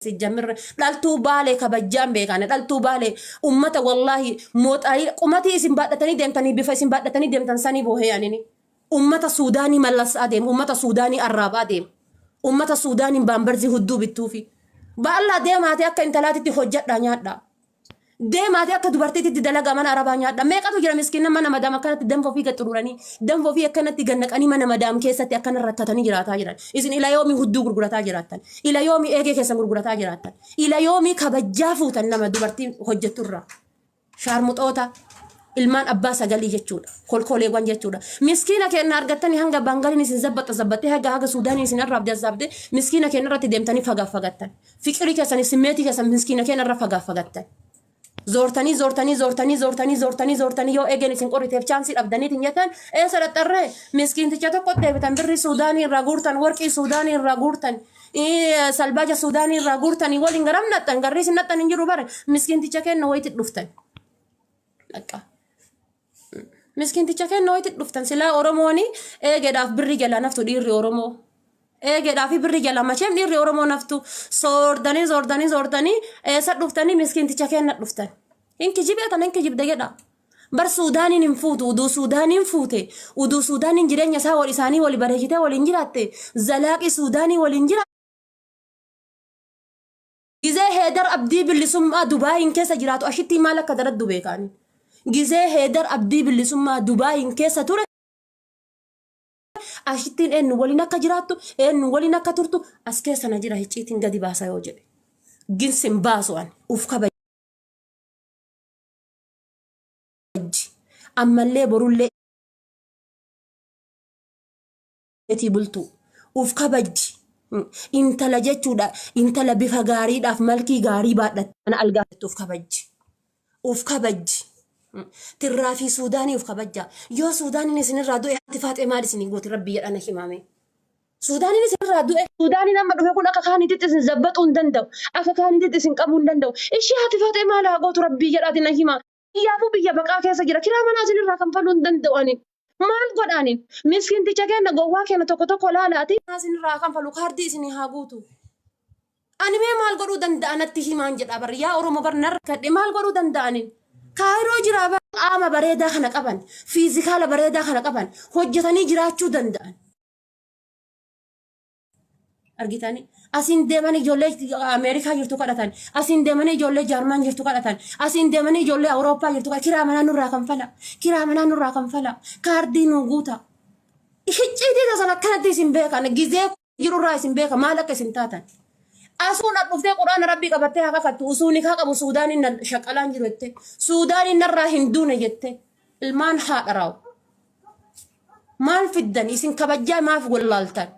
Sijjamirre dhaltuu Baalee kabajjaan beekaane dhaltuu Baalee ummata wallaahi mooxaayi qumatii isin baadhatanii deemtanii bifa isin baadhatanii deemtan sanii boohee anini ummata Suudaanii mallasaa deemu, ummata Suudaanii arraabaa deemu, ummata Suudaaniin baambarzii hudduu bittuufi ba'allaa deemaatee akka intalaatitti hojjadhaa nyaadhaa. Deemaatee akka dubartiitti dalagaa mana arabaa nyaadha. Meeqatu jira miskiina mana madaam akkanatti danfa ofii gad xururanii, danfa ofii akkanatti gad naqanii mana madaam keessatti akkana rakkatanii jiraataa jiran. Isin ila yoomii hudduu gurgurataa jiraattan? Ila yoomii eegee keessan gurgurataa jiraattan? Ila yoomii kabajjaa fuutan nama dubartii hojjetturraa? Shaarmuxoota ilmaan abbaa sagalii jechuudha. Kolkoleewwan jechuudha. Miskiina keenya argattanii hanga Baangaliin isin zabbaxa zabbattee haga haga Suudaaniin isin arraabde azzaabde miskiina keenya irratti deemtanii fagaaf fagattan. Fiqirii keessan simmeetii keessan miskiina keenya irra fagaaf fagattan. Zoortanii zoortanii zoortanii zoortanii zoortanii zoortanii yoo eegeen isin qorriteef chaansii dhabdaniitiin jettan eessa dhaqxarree miskiinticha tokko deebitan, birrii Suudaanii irraa guurtan, warqii Suudaanii irraa guurtan, salbaaja Suudaanii irraa guurtanii waliin garam naqxan, garrii isin naqxan hin jiru bare miskiinticha kenna wayitti dhuftan. Dhaqqa. Miskiinticha kenna wayitti dhuftan. Silaa Oromooni eegeedhaaf birrii jalaa naftu, dhiirri Oromoo. Eegeedhaaf birrii jalaa macheem dhiirri Oromoo naftu. Soordanii soordanii soordanii eessa dhuftanii? Miskiinticha kenna dhuftan. Hin kijibee tan hin kijibde jedha. Bar Suudaaniin hin fuutu, uduu Suudaaniin fuute, uduu Suudaaniin jireenya isaa wal isaanii wali bareechitee waliin jiraatte, zalaaqii Suudaanii waliin jira. Gizee Heedar Abdii Bilisummaa Dubaayin keessa jiraatu ashittii maal akka daraddu beekaani. Gizee Heedar Abdii Bilisummaa Dubaayin keessa ture ashittiin eenyu waliin akka jiraattu, eenyu waliin akka turtu as keessa na jira hicciitiin gadi baasa yoo jedhe. Ginsin baasu ani uf kabajji. Ammallee borullee etii bultuu uf kabajji. Intala jechuudha, intala bifa gaariidhaaf malkii gaarii baadhatte mana algaa uf kabajji, uf kabajji. Tirraa fi Suudaanii uf kabajja. Yoo Suudaaniin isinirraa du'e haati Faaxee maal isinii gooti? Rabbii jedhana himame. Suudaaniin isinirraa du'e, Suudaaniin amma dhufe kun akka kaaniititti isin zabbaxuu hin danda'u, akka kaaniititti isin qabuu hin danda'u. Ishii haati Faaxee maal haa gootu? Rabbii jedhaati na hima. Biyyaafuu biyya baqaa keessa jira, kiraa manaa isinirraa kanfaluu hin danda'u. Ani maal godhaaniin miskiinticha keenya gowwaa keenya tokko tokko laalaati isinirraa kanfalu, kaardii isinii haa guutu. Ani mee maal godhuu danda'a natti himaan jedha bar. Yaa Oromo bar narra kadhe, maal godhuu danda'aniin? Kaayiroo jira bar. Qaama bareedaa kana qaban, fiizikaala bareedaa kana qaban, hojjetanii jiraachuu danda'an. Argitanii asiin deemanii ijoollee Ameerikaa jirtu kadhatan, asiin deemanii ijoollee Jaarmaan jirtu kadhatan, asiin deemanii ijoollee Awurooppaa jirtu kadhatan. Kiraa manaa nurraa kanfala, kiraa manaa nurraa kanfala, kaardii nuu guuta. Hicciitii tasan akkanatti isin beekan, gizee jirurraa isin beeka maal akka isin taatan. Asuun as dhuftee Quraana Rabbii qabattee haa kakattu, usuu nikaa qabu Suudaaniin na shaqalaan jiru jette, Suudaaniin narraa hin duune jette. Ilmaan haadha raawu. Maal fiddan isin? Kabajjaa maaf wallaaltan?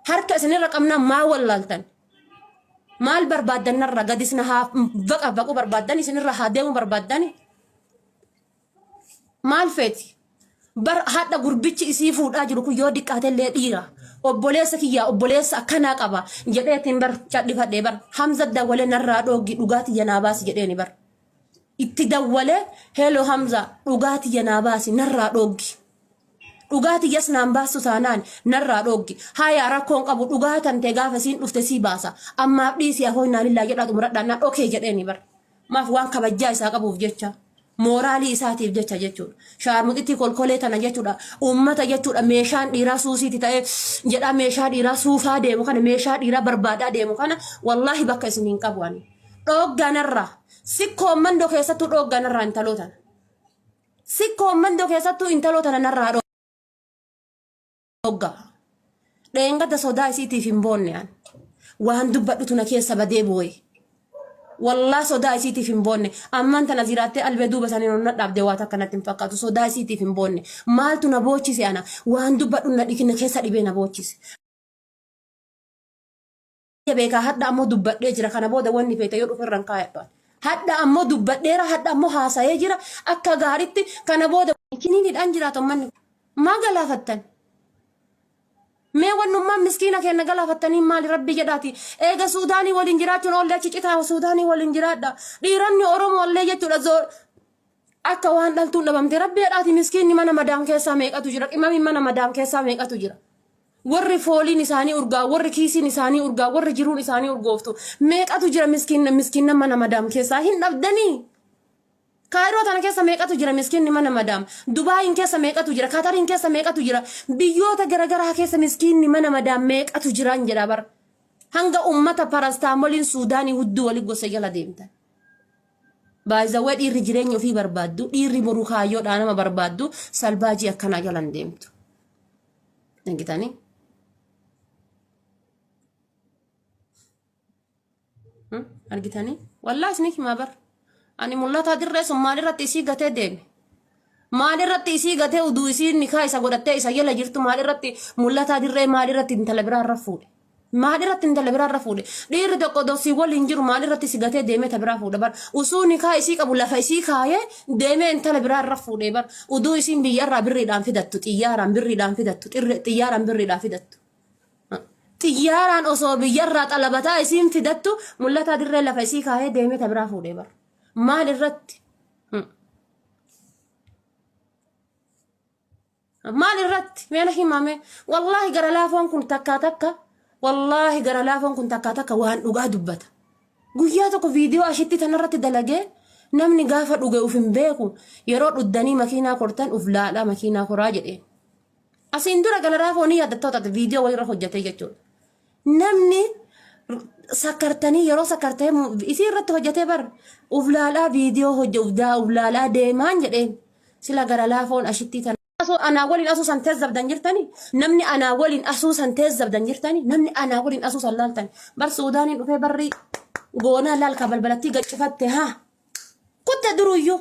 Harka isinirra qabnaa maa wallaaltan? Maal barbaaddan narra? Gadi isin haa baqa baquu barbaaddan? Isinirra haa deemuu barbaaddani? Maal feeti? Bar hadha gurbichi isii fuudhaa jiru kun yoo diqqaate illee dhiira. Obboleessa kiyyaa obboleessa akkanaa qaba jedheetiin bar cadhifadhee bar Hamza dawwalee narraa dhooggi, dhugaa tiyya naa baasi jedheeni bar. Itti dawwalee, "Hello Hamza, dhugaa tiyya naa baasi, narraa dhooggi. Dhugaa tiyyas naan baastu taanaan narraa dhooggi. Hayaa, rakkoon qabu, dhugaa tantee gaafa isiin dhufte sii baasa. Ammaaf dhiisii afoo innaa lillaa jedhaa xumuradhaan naan okay jedheeni bar." Maaf? Waan kabajjaa isaa qabuuf jecha. Mooraalii isaatiif jecha jechuudha. Shaarmuxittii kolkolee tana jechuudha. Uummata jechuudha, meeshaan dhiiraa suusiiti ta'ee jedhaa meeshaa dhiiraa suufaa deemu kana, meeshaa dhiiraa barbaadaa deemu kana, wallaahi bakka isin hin qabu ani. Dhoogganarraa. Sikkoo Mandoo keessattuu dhoogganarraa intaloo tana. Sikkoo Mandoo keessattuu intaloo tana narraa dhooggaa. Dheengadda sodaa isiitiif hin boonne an. Waan dubbadhutu na keessa badee booye. Wallaa sodaa isiitiif hin boonne. Ammaan tana jiraattee albee duuba isaanii onna dhaabdee waan takka natti hin fakkaatu. Sodaa isiitiif hin boonne. Maaltu na boochise ana? Waan dubbadhu na dhikina keessa dhibee na boochise. Beekaa hadha ammoo dubbadhee jira. Kana booda wanni feete yoo dhufe irraan kaayadhu. Hadha ammoo dubbadheera, hadha ammoo haasa'ee jira akka gaaritti. Kana booda kiniiniidhaan jiraatu manni maa galaafattan? Mee wannummaan miskiina keenya galaafattanii maali? Rabbi jedhaati. Eega Suudaanii waliin jiraachuun oolle achi citaa Suudaanii waliin jiraadha. Dhiironni Oromoo illee jechuudha akka waan dhaltuun dhabamte. Rabbi jedhaati, miskiinni mana madaam keessaa meeqatu jira? Qimamiin mana madaam keessaa meeqatu jira? Warri fooliin isaanii urgaa, warri kiisiin isaanii urgaa, warri jiruun isaanii urgooftu. Meeqatu jira miskiin miskiin mana madaam keessaa hin dhabdanii? Kaayiroo tana keessa meeqatu jira miskiinni mana madaam? Dubaayin keessa meeqatu jira? Katariin keessa meeqatu jira? Biyyoota garaagaraa keessa miskiinni mana madaam meeqatu jiraan jedha bara. Hanga ummata parastaamoliin Suudaanii hudduu wali gosa jala deemtan. Baay'izawwee dhiirri jireenya ofii barbaaddu, dhiirri boru kaayyoodhaa nama barbaaddu, salbaajii akkanaa jalan deemtu. Argitanii? Argitanii? Wallaahi isin himaa bar. Ani mul'ataa dirree sun maalirratti isii gatee deeme? Maalirratti isii gatee uduu isii nikaa isa godhattee isa jala jirtu maalirratti mul'ataa dirree maalirratti intala biraa irra fuudhe? Maalirratti intala biraa irra fuudhe? Dhiirri tokko odoo si waliin jiru maalirratti si gatee deemee ta biraa fuudha bar. Usuu nikaa isii qabu lafa isii kaayee deemee intala biraa irra fuudhee bar. Uduu isiin biyya irraa birriidhaan fidattu xiyyaaraan birriidhaan fidattu xiyyaaraan birriidhaan fidattu. Xiyyaaraan osoo biyyarraa xalabataa isiin fidattu mul'ataa dirree lafa isii kaayee deemee ta biraa fuudhee bar. Maal irratti? Maal irratti? Meena himame. Wallaahi gara laafoon kun takkaa takka. Wallaahi gara laafoon kun takkaa takka waan dhugaa dubbata. Guyyaa tokko viidiyoo ashitti tanarratti dalagee namni gaafa dhuge uf hin beeku yeroo dhuddanii makiinaa kortan uf laalaa makiinaa koraa jedheen. Asiin dura gara laafoo ni yaadattoo taate viidiyoo wayirra hojjetee jechuudha. Namni sakkartanii yeroo sakkartee isii irratti hojjetee bar uf laalaa viidiyoo hojje uf daa uf laalaa deemaan jedheen sila gara laafoon ashittii tana. Asuu anaa waliin asuu san teezzabdan jirtani namni anaa waliin asuu san teezzabdan jirtani namni anaa waliin asuu san laaltani bar Suudaaniin dhufee barri goonaa laalka balbalattii gaccifatte haa kutte duruyyuu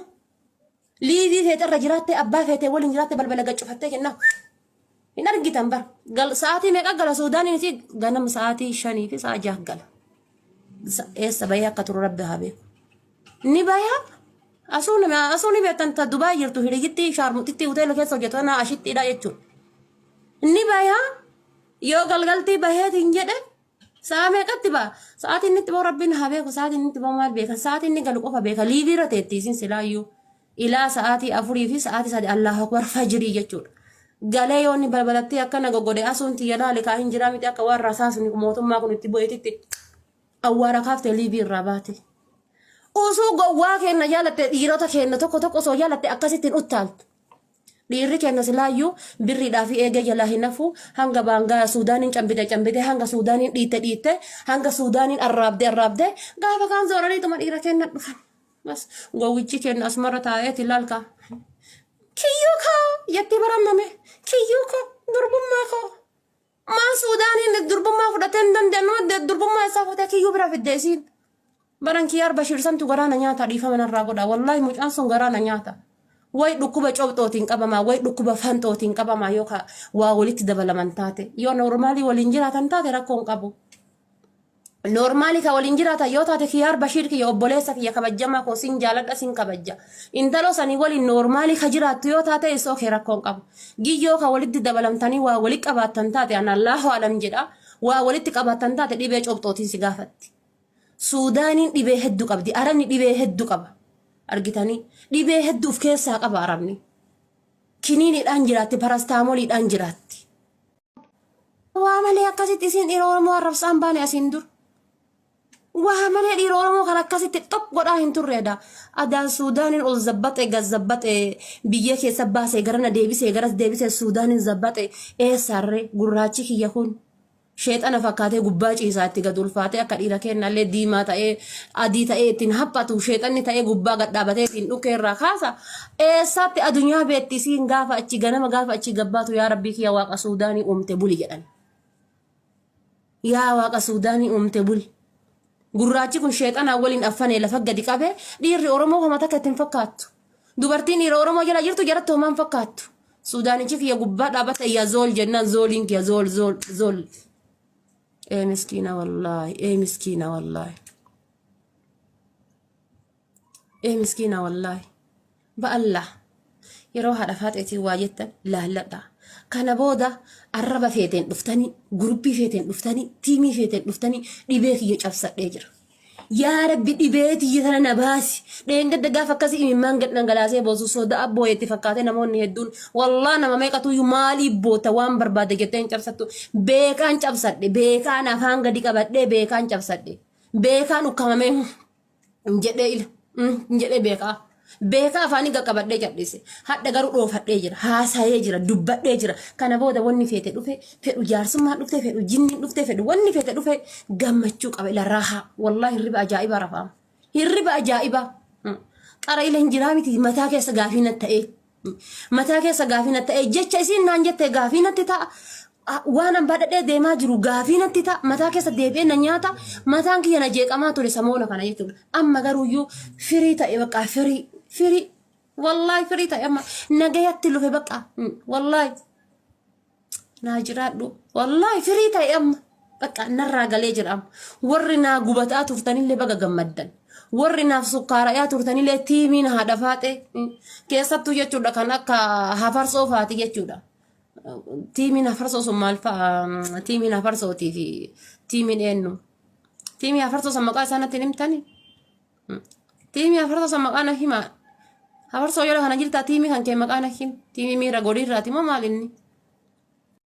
liivii feete irra jiraatte abbaa feete waliin jiraatte balbala gaccifattee kennaa hin argitan bar gal sa'aatii meeqa gala Suudaaniin isii ganama sa'aatii 5 fi sa'a 6 gala eessa bahee akka turu rabbi haa beeku ni bayaa asuu nama asuu ni beektan ta Dubaay jirtu hiriyitti shaarmuxitti hoteela keessa hojjetu tana ashittiidha jechuudha ni bayaa yoo galgaltii baheetiin jedhe Sa'a meeqatti ba'a? Sa'aatiin inni itti ba'u rabbiin haa beeku. Sa'aatiin inni itti ba'u maal beekan? Sa'aatiin inni galu qofa beeka. Liivii irra teetti isin silaayyuu. Ilaa sa'aatii 4 fi sa'aatii 3 Allahu Akbar fajrii jechuudha. Galee yoo inni balbalattii akkana goggodhe asuun tiyya laali kaa hin jiraa miti akka waan rasaasni mootummaa kun itti bu'eetitti awwaara kaaftee liivii irraa baate. Osoo gowwaa keenna jaalatte dhiirota keenna tokko tokko osoo jaalatte akkasitti hin uttaaltu. Dhiirri keenna silaayyuu birriidhaa fi eegee jalaa hin hafu hanga baangaa Suudaaniin cambite cambite hanga Suudaaniin dhiitte dhiitte hanga Suudaaniin arraabde arraabde gaafa kaan zooraniituma dhiira keenna dhufan. Bas gowwichi keenna asumarra taa'eeti laalka. Kiyyuu koo jetti baranname kiyyuu koo durbummaa koo. Maa Suudaaniin durbummaa fudhatee hin dandeenyu durbummaa isaa fuutee kiyyuu bira fidde isiin. Baran kiyyaar Bashiir santu garaa na nyaata dhiifama narraa godha. Wallaahi mucaan sun garaa na nyaata. Way dhukkuba cobxootiin qabamaa, way dhukkuba fanxootiin qabamaa yoo ka waa walitti dabalaman taate. Yoo noormaalii waliin jiraatan taate rakkoo hin qabu. Noormaalii ka waliin jiraatan yoo taate Kiyaar Bashiir kiyya obboleessa kiyya kabajjamaa koo sin jaaladha sin kabajja. Intaloo sanii waliin noormaalii ka jiraattu yoo taate is okay rakkoo hin qabu. Giyyoo ka walitti dabalamtanii waa wali qabaattan taate an Allahu alam jedha. Waa walitti qabaattan taate dhibee cobxootiin si gaafatti. Suudaaniin dhibee hedduu qabdi. Arabni dhibee hedduu qaba. Argitanii? Dhibee hedduu of keessaa qaba Arabni. Kiniiniidhaan jiraatti, parastaamoliidhaan jiraatti. Waa malee akkasitti isin dhiira Oromoo arrabsaan baane asiin dur. Waa malee dhiira Oromoo kan akkasitti xop godhaa hin turreedha. Adaan Suudaaniin ol zabbaxe gad zabbaxe biyya keessa baasee garana deebisee garas deebisee Suudaaniin zabbaxe eessaarree gurraachi kiyya kun. Sheexana fakkaatee gubbaa ciisaa itti gad ulfaatee akka dhiira keennaallee diimaa ta'ee adii ta'ee ittiin haphatu sheexanni ta'ee gubbaa gad dhaabatee ittiin dhukkee irraa kaasa. Eessaatti adunyaa beetti isiin gaafa achi ganama gaafa achi gabbaatu yaa rabbii kiyya waaqa Suudaanii uumte buli jedhan. Yaa waaqa Suudaanii uumte buli. Gurraachi kun sheexanaa waliin affanee lafa gadi qabe dhiirri Oromoo homa takka ittiin fakkaattu. Dubartiin dhiira Oromoo jala jirtu jaratti homaa hin fakkaattu. Suudaanichi kiyya gubbaa dhaabata iyya zool jennaan zooliin kiyya zool zool zool. Ee miskiina wallaahi ee miskiina wallaahi. Ee miskiina wallaahi. Ba'allah yeroo haadha faaxeetiin waa jettan laalladha. Kana booda arraba feeteen dhuftanii guruppii feeteen dhuftanii tiimii feeteen dhuftanii dhibee kiyya cabsadhee jira. Yaa Rabbi, dhibee tiyya tana na baasi. Dheengadda gaafa akkasii imimmaan gad dhangalaasee boosu soda abboo itti fakkaate namoonni hedduun, wallaa, nama meeqatuyyuu maaliif boota, waan barbaade jettee hin cabsattu. Beekaan cabsadhe, beekaan afaan gadi qabadhee, beekaan cabsadhe. Beekaan ukkamamee jedhee ila jedhee beekaa. Beekaa afaanii qaqqabadhee cadhise. Hadha garuu dhoofadhee jira. Haasa'ee jira. Dubbadhee jira. Kana booda wanni feete dhufe, fedhu jaarsummaa dhufte, fedhu jinniin dhufte, fedhu wanni feete dhufe, gammachuu qaba. Ila raahaa. Wallaahi, hirriba ajaa'ibaa rafaama. Hirriba ajaa'ibaa. Qara ila hin jiraa miti, mataa keessa gaafii natti ta'ee. Mataa keessa gaafii natti ta'ee, jecha isiin naan jette gaafii natti ta'a. Waan an badhadhee deemaa jiru gaafii natti ta'a. Mataa keessa deebi'ee na nyaata. Mataan kiyya na jeeqamaa ture samoona kana jechuudha. Amma garuuyyuu firii ta'e, bakka firii firii, wallaahi, firii ta'e. Amma nagayatti lufe, bakka wallaahi naa jiraadhu, wallaahi firii ta'e. Amma bakka narraa galee jira. Amma warri naa gubataa turtanillee baga gammaddan. Warri naaf sukkaarayaa turtanillee, tiimiin haadha faaxee keessattuu jechuudha, kan akka hafarsoo faati jechuudha. Tiimiin hafarsoo sun maal fa'a? Tiimiin hafarsootii fi tiimiin eenyu? Tiimii hafarsoo san maqaa isaa natti himtani? Tiimii hafarsoo san maqaa na himaa. Hafarsoo yeroo kana jirtaa, tiimii kan kee maqaa na him. Tiimii miira godiirraati moo maal inni?